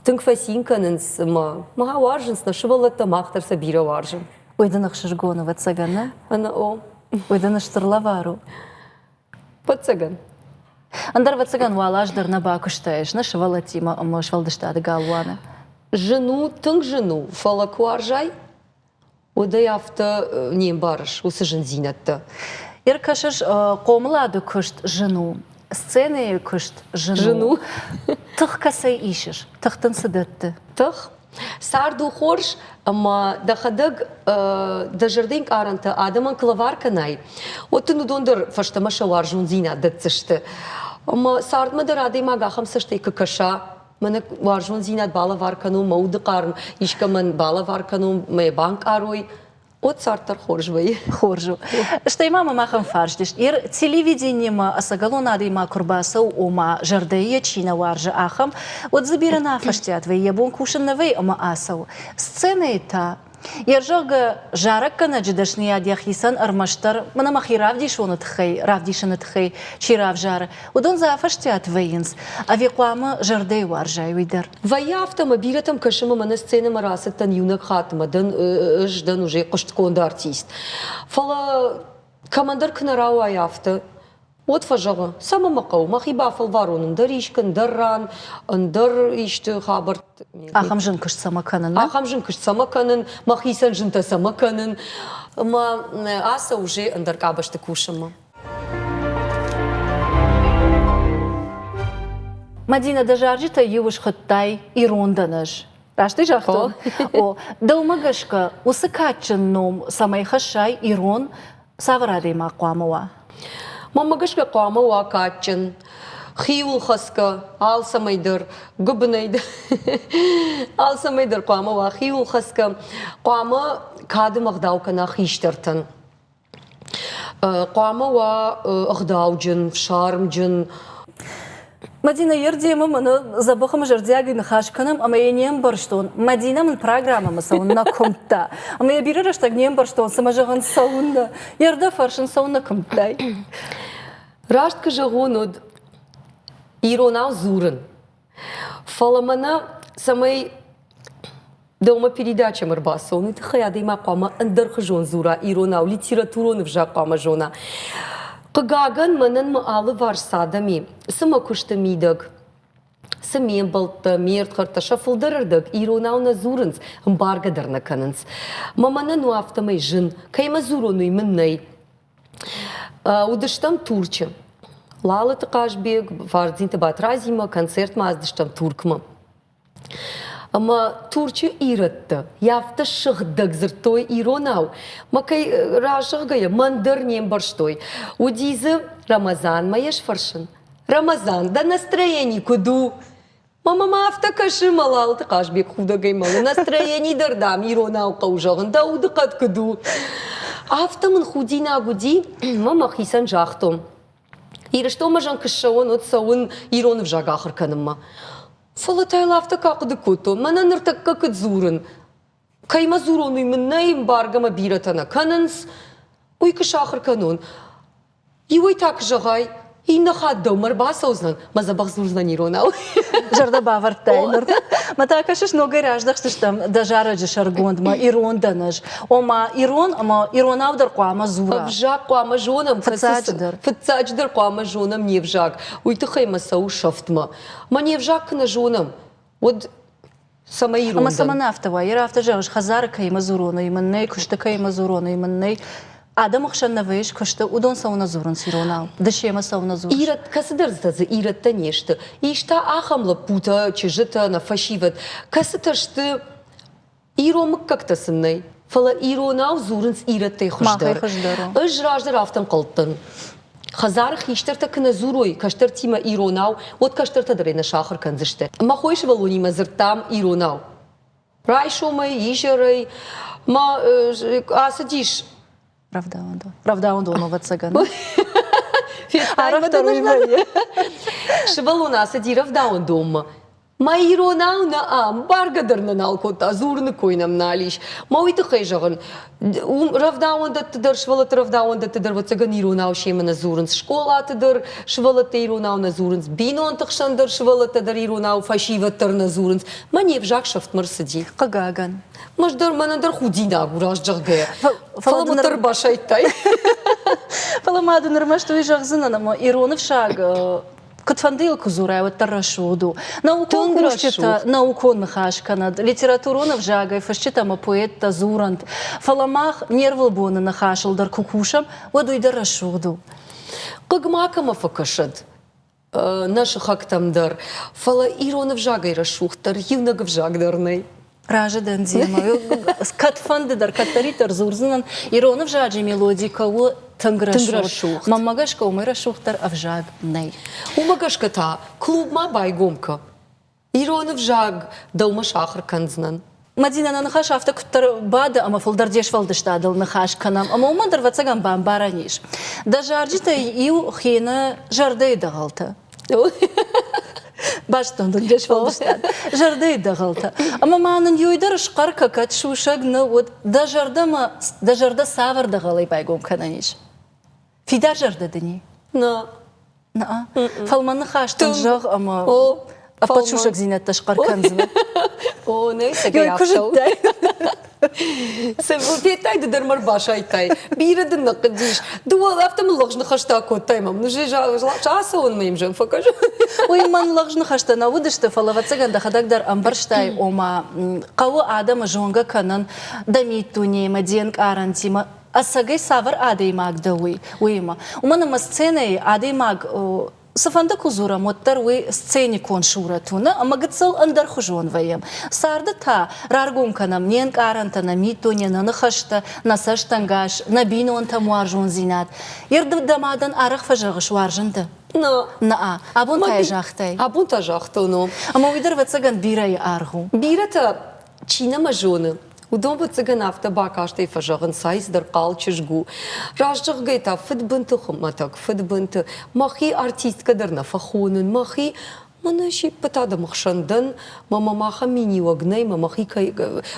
тынг фӕцин кӕнынц ӕмӕ ма уарзынц нӕ сывӕллӕттӕ, мах дӕр сӕ бирӕ уарзӕм. Уый дын ӕхсызгон, ӕвӕццӕгӕн, нӕ? Ӕнӕ о. Уый дын стыр лӕвар у. Ӕвӕццӕгӕн. Ӕндӕр, ӕвӕццӕгӕн, уал аз дӕр нӕ бакуыстаис нӕ сывӕллӕттимӕ ӕмӕ сфӕлдыстады галуаны. Зын у, тынг зын у, фӕлӕ куы уарзай, уӕд ӕй афтӕ не мбарыс уыцы зындзинӕдтӕ. Ӕркӕсыс, хъомылады куыст зын у, сценӕйы куыст зын у. Тых кӕцӕй исыс? Тых дын цы дӕтты? Тых? Цард у хорз, ӕмӕ дӕхӕдӕг дӕ зӕрдӕйы ӕнкъарӕнтӕ адӕмӕн куы лӕвар кӕнай, уӕд дын уыдон дӕр фӕстӕмӕ сӕ уарзондзинад дӕтдзысты. Ӕмӕ цардмӕ дӕр адӕймаг ахӕм цӕстӕй куы кӕса, мӕнӕ уарзондзинад балӕвар кӕнон, мӕ уды хъарм искӕмӕн балӕвар кӕнон, мӕ банкъарой, уӕд цард дӕр хорз вӕййы. Хорз у. Стӕй ма мӕм ахӕм фарст ис. Ир телевидениемӕ ӕцӕгӕлон адӕймаг куы рбацӕуы, ома зӕрдӕйы йӕ чи нӕ уарзы, ахӕм, уӕд дзы бирӕ нӕ афӕстиат вӕййы, йӕ бон кусын нӕ вӕййы ӕмӕ ацӕуы. Сценӕйы та йе зӕгъгӕ, зарӕггӕнӕджы дӕсныйад йӕхицӕн ӕрмӕстдӕр мӕнӕ мӕхи равдисоны тыххӕй, равдисыны тыххӕй чи равзары, уыдон дзы афӕстиат вӕййынц, ӕви хъуамӕ зӕрдӕйы уарзай уый дӕр? Вӕййы афтӕ, ӕмӕ бирӕтӕм кӕсы ӕмӕ мӕнӕ сценӕмӕ рацыдтӕн иунӕг хатт ӕмӕ дӕн ӕз дӕн уже хъуыстгонд артист. Фӕлӕ кӕмӕндӕр куы нӕ рауайы афтӕ, уӕд фӕзӕгъы, цӕмӕ мӕ хъӕуы, мӕхи бафӕлварон ӕндӕр искуы, ӕндӕр ран, ӕндӕр исты хабӕртты. Ахӕм зын куыст цӕмӕ кӕнын? Ахӕм зын куыст цӕмӕ кӕнын, мӕхицӕн зынтӕ цӕмӕ кӕнын, ӕмӕ ацӕуы уже ӕндӕр къабӕзты кусынмӕ. Мадинӕ, дӕ зарджытӕй иу схуыдтай «Ирон дӕн ӕз». Раст ӕй загътон? О. Дӕумӕ гӕсгӕ, уыцы кадджын ном цӕмӕй хӕссай ирон, цавӕр адӕймаг хъуамӕ уа? Мӕнмӕ гӕсгӕ хъуамӕ уа кадджын, хиуылхӕцгӕ, алцӕмӕй дӕр, гуыбынӕй дӕр, алцӕмӕй дӕр хъуамӕ уа хиуылхӕцгӕ, хъуамӕ кады ӕгъдау кӕна хистӕртӕн. Хъуамӕ уа ӕгъдауджын, фсармджын. Мадинӕ, ердемӕ мӕнӕ дзӕбӕх ӕмӕ зӕрдиагӕй ныхас кӕнӕм, ӕмӕ йӕ не мбӕрстон. Мадинӕ мын программӕмӕ цӕуын нӕ куымдта. Ӕмӕ йӕ бирӕ рӕстӕг не мбӕрстон, цымӕ зӕгъын цӕуыннӕ. Йе рдӕ фӕрсын цӕуыннӕ куымдтай? Раст куы зӕгъон, уӕд иронау дзурын. Фӕлӕ мӕнӕ цӕмӕй Дӕумӕ передачӕмӕ ӕрбацӕуын, уый тыххӕй адӕймаг хъуамӕ ӕндӕрхуызон дзура иронау, литературон ӕвзаг хъуамӕ зона. Хъыгагӕн, мӕнӕн мӕ алыварс цы адӕм и, цы мӕ куысты мидӕг, цы ме мбӕлттӕ, ме рдхӕрдтӕ, сӕ фылдӕр ӕрдӕг иронау нӕ дзурынц, ӕмбаргӕ дӕр нӕ кӕнынц. Мӕ мӕнӕн у афтӕмӕй зын, кӕимӕ дзурон, уый мын нӕй. Уыдыстӕм Турчы. Лалыты Хъазбег, Фардзинты Батрадзимӕ концертмӕ ацыдыстӕм Туркмӕ. Ӕмӕ Турчы ирӕттӕ йӕ афтӕ сыгъдӕг дзырдтой иронау, мӕ кӕй разӕгъгӕйӕ мӕн дӕр не мбӕрстой. Уыди дзы Рамазанмӕ йӕ сфӕрсын. Рамазан, дӕ настроени куыд у? Мама ма афтӕ кӕсы, Малалты Хъазбег худӕгӕй мӕлы. Настроени дӕр, дам, иронау хъӕуы зӕгъын, дӕ удыхъӕд куыд у? Афтӕ мын худинаг уыди, мӕ мӕхицӕн загътон. Ирыстонмӕ зӕн куы ссӕуон, уӕд цӕуын ирон ӕвзаг ахуыр кӕнынмӕ. Фӕлӕ та йыл афтӕ куы ахъуыды кодтон, мӕнӕ ныртӕккӕ куыд дзурын, кӕимӕ дзурон, уый мын нӕй, ӕмбаргӕ мӕ бирӕтӕ нӕ кӕнынц, уый куы сахуыр кӕнон. Иуӕй та куы зӕгъай, иннӕ хатт дӕумӕ ӕрбацӕудзынӕн, мӕ дзӕбӕх дзурдзынӕн иронау. Зӕрдӕ бавӕрдтай ныр. Мӕ та кӕсыс, ногӕй раздӕхтыстӕм дӕ зарӕджы сӕргондмӕ «Ирон дӕн ӕз». Ома ирон ӕмӕ иронау дӕр хъуамӕ дзура. Ӕвзаг хъуамӕ зонӕм. Фыццаджыдӕр. Фыццаджыдӕр хъуамӕ зонӕм не взаг. Уый тыххӕй мӕ цӕуы сӕфтмӕ. Мӕ не взаг куы нӕ зонӕм, уӕд цӕмӕй ирон Ӕмӕ цӕмӕн афтӕ уа? Йе афтӕ зӕгъыс, хӕдзары кӕимӕ дзурон, уый мын нӕй, куысты кӕимӕ дзурон, уый мын нӕй. Адӕмы хсӕн нӕ вӕййыс куысты, уыдон цӕуылнӕ дзурынц иронау? Ды семӕ цӕуылнӕ дзурыс? Ирӕт, кӕцыдӕртӕ дзы ирӕттӕ не сты. Ис та ахӕм лӕппутӕ, чызджытӕ, нӕ фӕсивӕд, кӕцытӕ сты Ирон мыггӕгтӕ сын нӕй, фӕлӕ иронау дзурынц ирӕттӕй хуыздӕр. хуыздӕр Ӕз раздӕр афтӕ ӕнхъӕлдтӕн. Хӕдзары хистӕртӕ куы нӕ дзурой кӕстӕртимӕ иронау, уӕд кӕстӕртӕ дӕр ӕй нӕ сахуыр кӕндзысты. Мӕ хойы сывӕллонимӕ дзырдтам иронау. Райсомӕй, изӕрӕй ма ацыдис Рӕвдауӕндон. Рӕвдауӕндон, ӕвӕццӕгӕн. Арӕхдӕр уый вӕййы. Сывӕллон ацыди рӕвдауӕндонмӕ. Мӕ иронау нӕ ӕмбаргӕ дӕр нӕ нал кодта, дзурыны кой нӕм нал ис. Мӕ уый тыххӕй зӕгъын, уым рӕвдауӕндӕтты дӕр, сывӕллӕтты рӕвдауӕндӕтты дӕр, ӕвӕццӕгӕн, иронау семӕ нӕ дзурынц. Скъолаты дӕр сывӕллӕттӕ иронау нӕ дзурынц, бинонты хсӕн дӕр сывӕллӕттӕ дӕр иронау, фӕсивӕд дӕр нӕ дзурынц. Мӕ не взаг сӕфтмӕ рцыди. Хъыгагӕн. Мӕз дӕр мӕнӕн дӕр худинаг у, раст зӕгъгӕйӕ. Фӕлӕ мын басайдтай. Фӕлӕ ма дын ӕрмӕст уый зӕгъдзынӕн, ӕмӕ ирон ӕвзаг куыдфӕнды йыл куы дзурай, уӕддӕр рӕсугъд у. Наукон кусджытӕ наукон ныхас кӕнӕд, литературон ӕвзагӕй фысджытӕ ӕмӕ поэттӕ дзурӕнт. Фӕлӕ мах не рвылбоны ныхасыл дӕр куы кусӕм, уӕд уый дӕр рӕсугъд у. Хъыг макӕмӕ фӕкӕсӕд, нӕ сыхӕгтӕм дӕр, фӕлӕ ирон ӕвзагӕй рӕсугъддӕр иунӕг ӕвзаг дӕр нӕй. Разы дӕн демӕ. Кӕдфӕнды дӕр, кӕддӕриддӕр дзурдзынӕн, ирон ӕвзаджы мелодикӕ у тынг рӕсугъд. Мӕнмӕ гӕсгӕ уымӕй рӕсугъддӕр ӕвзаг нӕй. Уымӕ гӕсгӕ та клубмӕ байгом кӕ. Ирон ӕвзаг дӕумӕ сахуыр кӕндзынӕн. Мадинӕ, нӕ ныхас афтӕ куыддӕр бады ӕмӕ фылдӕр де сфӕлдыстадыл ныхас кӕнӕм, ӕмӕ уымӕн дӕр, ӕвӕццӕгӕн, бамбарӕн ис. Дӕ зарджытӕй иу хины зӕрдӕйы дӕгъӕлтӕ. Базыдтон дын де сфӕлдыстад. Зӕрдӕйы дӕгъӕлтӕ. Ӕмӕ ма нын иуӕй дӕр схъӕр кӕ, кӕд сусӕг нӕ уыд, дӕ зӕрдӕмӕ, дӕ зӕрдӕ цавӕр дӕгъӕлӕй байгом кӕнӕн ис? Фидар зӕрдӕ дын и? Нӕ. Нӕ. Фӕлмӕн ныхас дын зӕгъ ӕмӕ ӕппӕт сусӕгдзинӕдтӕ схъӕр кӕндзынӕ. О, нӕ цӕгӕй афтӕ у. Федтай ды дӕр мӕ рбасайдтай. Бирӕ дын нӕ хъуыдис. Ды уал афтӕ мын лӕгъз ныхӕстӕ кодтай мӕм. Ацӕуын мӕм зын фӕкӕс. Уый мӕн лӕгъз ныхӕстӕ нӕ уыдысты, фӕлӕ ӕвӕццӕгӕн дӕхӕдӕг дӕр ӕмбӕрстай, ома хъӕуы адӕмы зонгӕ кӕнын дӕ миддунеимӕ, де нкъарӕнтимӕ, ӕцӕгӕй цавӕр адӕймаг дӕ уый, уыимӕ. Уымӕн ӕмӕ сценӕйы адӕймаг цыфӕнды куы дзурӕм, уӕддӕр уый сценикон сурӕт у, нӕ? Ӕмӕ гыццыл ӕндӕрхуызон вӕййӕм. Царды та раргом кӕнӕм не нкъарӕнтӕ, нӕ миддуне, нӕ ныхӕстӕ, нӕ цӕстӕнгас, нӕ бинонтӕм уарзондзинад. Йе дӕ мадӕн арӕх фӕзӕгъыс уарзын дӕ? Нӕ. Нӕ. Абон та йӕ загътай? Абон та загътон, о. Ӕмӕ уый дӕр, ӕвӕццӕгӕн, бирӕйы аргъ у. Бирӕтӕ чи нӕма зоны, уыдон ӕвӕццӕгӕн афтӕ бакастӕй фӕзӕгъынц, ай цыдӕр хъал чызг у. Раст зӕгъгӕй та фыдбынты хуымӕтӕг, фыдбынты. Мӕхи артисткӕ дӕр нӕ фӕхонын, мӕхи мӕнӕ се ппӕт адӕмы хсӕн дӕн, мӕ мӕм ахӕм миниуӕг нӕй, мӕ мӕхи кӕй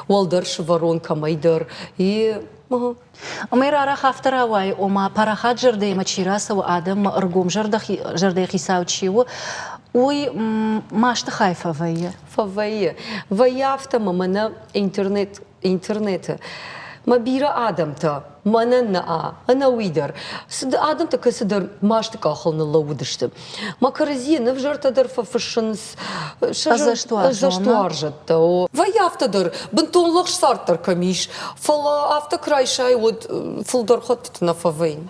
уӕлдӕр сывӕрон кӕмӕйдӕр. И Ӕмӕ арӕх афтӕ рауайы, ома парахат зӕрдӕимӕ чи рацӕуы, адӕммӕ ӕргом зӕрдӕйы хицау чи у, уый масты хай фӕвӕййы. Фӕвӕййы. Вӕййы афтӕ, ӕмӕ мӕнӕ интернет, интернеты мӕ бирӕ адӕмтӕ, мӕнӕн нӕ ӕнӕуый дӕр, адӕмтӕ кӕцыдӕр масты къахыл ныллӕууыдысты. Мӕ кӕрӕдзийӕн ӕвзӕртӕ дӕр фӕфыссынц, ӕдзӕстуарзӕттӕ. Вӕййы афтӕ дӕр, бынтон лӕгъз цард дӕр кӕм ис, фӕлӕ афтӕ куы райсай, уӕд фылдӕр хӕттыты нӕ фӕвӕййын.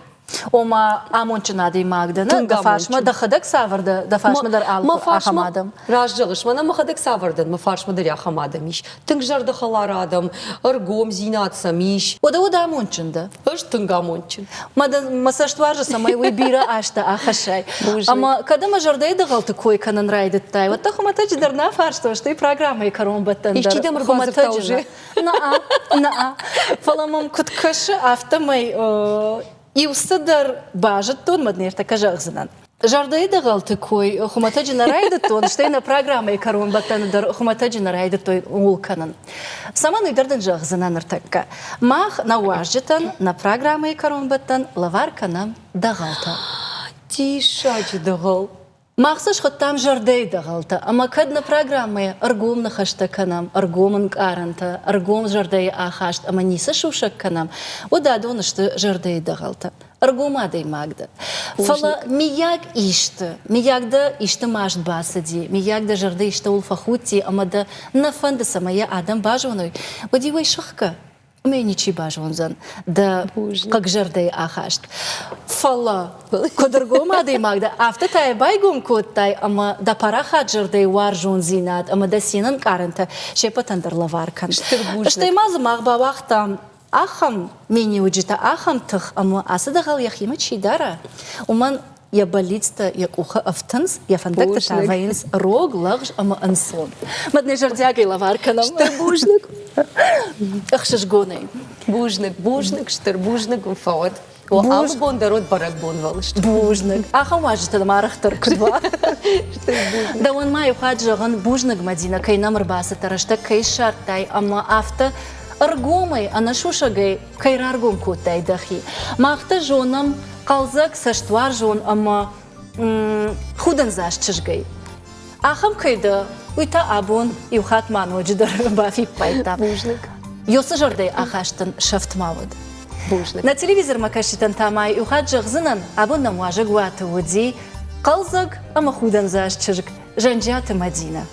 Ома, амондджын адӕймаг дӕ, нӕ? Дӕ фарсмӕ дӕхӕдӕг цавӕр дӕ, дӕ фарсмӕ дӕр алы ахӕм адӕм? Раст зӕгъыс, мӕнӕ мӕхӕдӕг цавӕр дӕн, мӕ фарсмӕ дӕр ахӕм адӕм ис. Тынг зӕрдӕхӕлар адӕм, ӕргомдзинад сӕм ис. Уӕдӕ уӕд амондджын дӕ? Ӕз тынг амондджын. Мӕ цӕст уарзы, цӕмӕй уый бирӕ азтӕ ахӕссай. Ӕмӕ кӕд ӕмӕ зӕрдӕйы дӕгъӕлты кой кӕнын райдыдтай, уӕд дӕ хуымӕтӕджы дӕр нӕ фарстон, стӕй программӕйы кӕронбӕттӕн дӕр. Исчи дӕм ӕрбадзырдта уже? Нӕ, нӕ. Фӕлӕ мӕм куыд кӕсы, афтӕмӕй иу цыдӕр базыдтон, мӕ нертӕккӕ зӕгъдзынӕн. Зӕрдӕйы дӕгъӕлты кой хуымӕтӕджы нӕ райдыдтон, стӕй нӕ программӕйы кӕронбӕттӕны дӕр хуымӕтӕджы нӕ райдыдтой ууыл кӕнын. Цӕмӕн уый дӕр дын зӕгъдзынӕн ныртӕккӕ. Мах нӕ уазджытӕн нӕ программӕйы кӕронбӕттӕн лӕвар кӕнӕм дӕгъӕлтӕ. Диссаджы дӕгъӕл! Мах сӕ схуыдтам зӕрдӕйы дӕгъӕлтӕ, ӕмӕ кӕд нӕ программӕйы ӕргом ныхӕстӕ кӕнӕм, ӕргом ӕнкъарӕнтӕ, ӕргом зӕрдӕйы ахаст ӕмӕ ницы сусӕг кӕнӕм, уӕд адон сты зӕрдӕйы дӕгъӕлтӕ. Ӕргом адӕймаг дӕ. Фӕлӕ миййаг исты, миййаг дӕ исты маст бацыди, миййаг дӕ зӕрдӕ истӕуыл фӕхудти ӕмӕ дӕ нӕ фӕнды, цӕмӕй йӕ адӕм базоной, уӕд-иу ӕй сыхгӕ. Уымӕй ничи базондзӕн дӕ хъыгзӕрдӕйы ахаст. Фӕлӕ куыд ӕргом адӕймаг дӕ, афтӕ та йӕ байгом кодтай ӕмӕ дӕ парахат зӕрдӕйы уарзондзинад ӕмӕ дӕ цины ӕнкъарӕнтӕ се ппӕтӕн дӕр лӕвар кӕн. Стӕй ма дзы мах бауагътам ахӕм миниуджытӕ, ахӕм тых, ӕмӕ ацы дӕгъӕл йӕхимӕ чи дара, уымӕн йӕ бӕллицтӕ йӕ къухы ӕфтынц, йӕ фӕндӕгтӕ та вӕййынц рог, лӕгъз ӕмӕ ӕнцон. Мад нӕ зӕрдиагӕй лӕвар кӕнӕм. Стыр бузныг. Ӕхсызгонӕй. Бузныг, бузныг, стыр бузныг уын фӕуӕд. Алы бон дӕр уыд бӕрӕгбонвӕлыст. Бузныг. Ахӕм уазджытӕ дӕм арӕхдӕр куыд уа. Стыр бузныг. Дӕуӕн ма иу хатт зӕгъын бузныг, Мадинӕ, кӕй нӕм ӕрбацыдтӕ, рӕстӕг кӕй ссардтай ӕмӕ афтӕ ӕргомӕй, ӕнӕсусӕгӕй кӕй раргом кодтай дӕхи. Мах дӕ зонӕм хъӕлдзӕг, цӕстуарзон ӕмӕ худӕндзаст чызгӕй. Ахӕм кӕй дӕ, уый та абон иу хатт ма ноджыдӕр бафиппайдта. Бузныг. Ёсы зӕрдӕйы ахаст дын сӕфт ма уӕд. Бузныг. Нӕ телевизормӕ кӕсджытӕн та ма иу хатт зӕгъдзынӕн, абон нӕм уазӕгуаты уыди хъӕлдзӕг ӕмӕ худӕндзаст чызг Зӕнджиаты Мӕдинӕ.